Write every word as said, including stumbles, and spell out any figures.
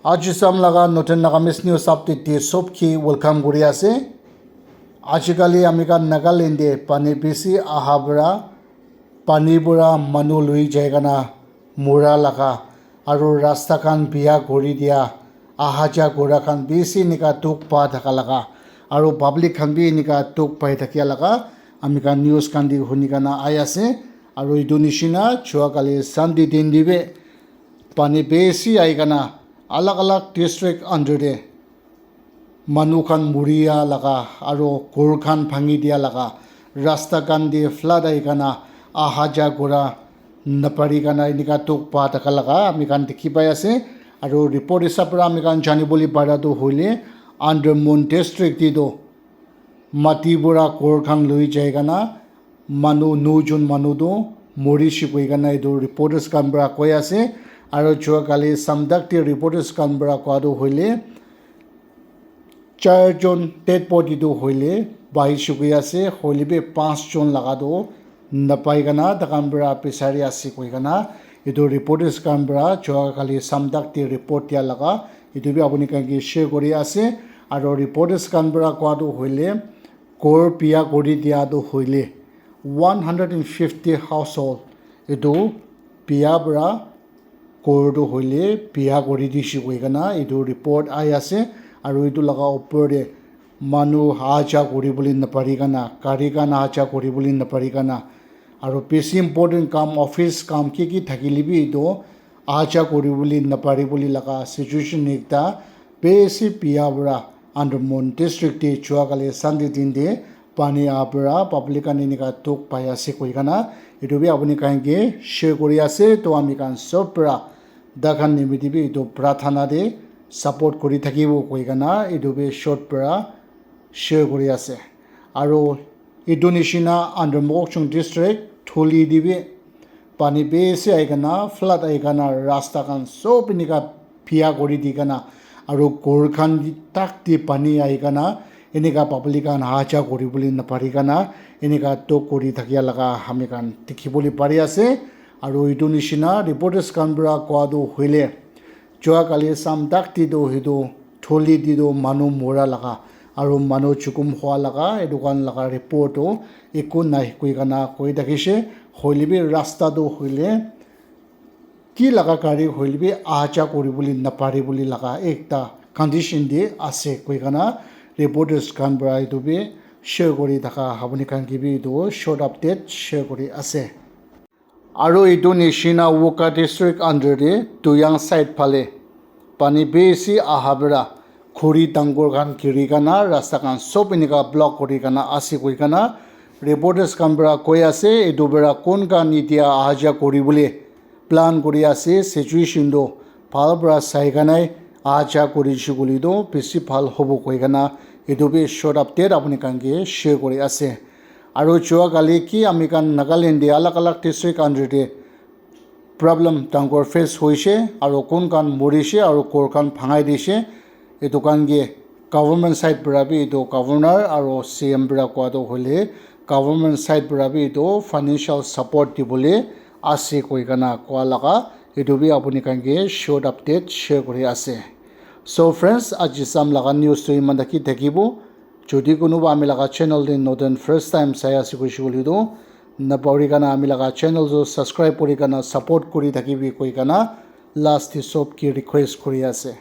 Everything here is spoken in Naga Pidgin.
Aji sam laga Northern Nagamese News Update te sob ki welcome kuri ase. Ajikali ami khan Nagaland te pani bisi aha para, pani para manu lui jai kana mura laga, aru rasta khan biya kuri dia, aha ja kura khan bisi enika dukh pa thaka laga, aru public khan bi enika dukh pai thakia laga ami khan news khan te huni kana ai ase. Aru etu nishina jua kali Sunday din te bi pani bisi ahi kana alag alag district under te manu khan muria laga aru ghor khan bhangi dia laga, rasta khan te flood ahi kana aha ja kura napari kana enika dukh pa thaka laga ami khan dikhi pai ase. Aru report hisab para ami khan jani bole para tu hoile Andaman district te tu mati para ghor khan lui jai kana manu nou jon manu tu mori shi koi kana etu reporters khan para koi ase. Aru jua kali Samdak te reporters khan para koa tu hoile char jon dead body tu hoile pai shi koi ase, hoile bi panch jon laga tu napai kana takhan para bisari ase koi kana etu reporters khan para jua kali Samdak te report dia laga etu bi apuni khan ke share kuri ase. Aru reporters khan para koa tu hoile ghor biya kuri dia tu hoile one hundred and fifty household etu biya para ghor tu hoile biya kuri dishi koi kana etu report ai ase. Aru etu laga upor te manu aha ja kuri bole napari kana, gari khan aha ja kuri bole napari kana, aru bisi important kam, office kam ki ki thakile bi etu aha ja kuri bole napari bole laga situation ekta bisi biya para Andaman district te jua kali Sunday din te pani aha para public khan enika dukh pai ase koi kana etu bi apuni khan ke share kuri ase. To ami khan sob para takhan nimite bi etu prathana te support kuri thakibo koi kana etu bi short para share kuri ase. Aru etu nishina under Mokokchung district Thuli te bi pani bisi ahi kana flood ahi kana rasta khan sob enika biya kuri di kana aru ghor khan tak te pani ahi kana enika public khan aha ja kuri bole napari kana enika dukh kuri thakia laga ami khan dikhi bole pari ase. Aru etu nishina reporters khan para koa tu hoile jua kali Samdak te tu etu Thuli te tu manu mura laga aru manu jukhum hua laga etu khan laga report tu eku nai koi kana koi thakishe. Hoile bi rasta tu hoile ki laga gari hoile bi aha ja kuri bole napari bole laga ekta condition te ase koi kana reporters khan para etu bi share kuri thaka apuni khan ke bi etu short update share kuri ase. Aru etu nishina Wokha district under te Tuyang side phale pani bisi aha para khuri dangor khan giri kana rasta khan sob enika block kuri kana ase koi kana reporters khan para koi ase. Etu para kun khan etia aha ja kuri bole plan kuri ase, situation tu bhal para sai kanai aha ja kuri dishi koile tu bisi bhal hobo koi kana etu bi short update apuni khan ke share kuri ase. Aru jua kali ki ami khan Nagaland te alag alag district under te problem dangor face hoishe aru kun khan morishe aru ghor khan bhangai dishe. Etu khan ke government side para bi etu governor aru C M para koa tu hoile government side para bi etu financial support dibole ase koi kana koa laga etu bi apuni khan ke short update share kuri ase. So friends, aji sam laga news tu eman thaki thakibo. Jodi kunuba ami laga channel te notun first time sai ase koishe koile tu napahori kana ami laga channel tu subscribe kuri kana support kuri thakibi koi kana last te sob ke request kuri ase.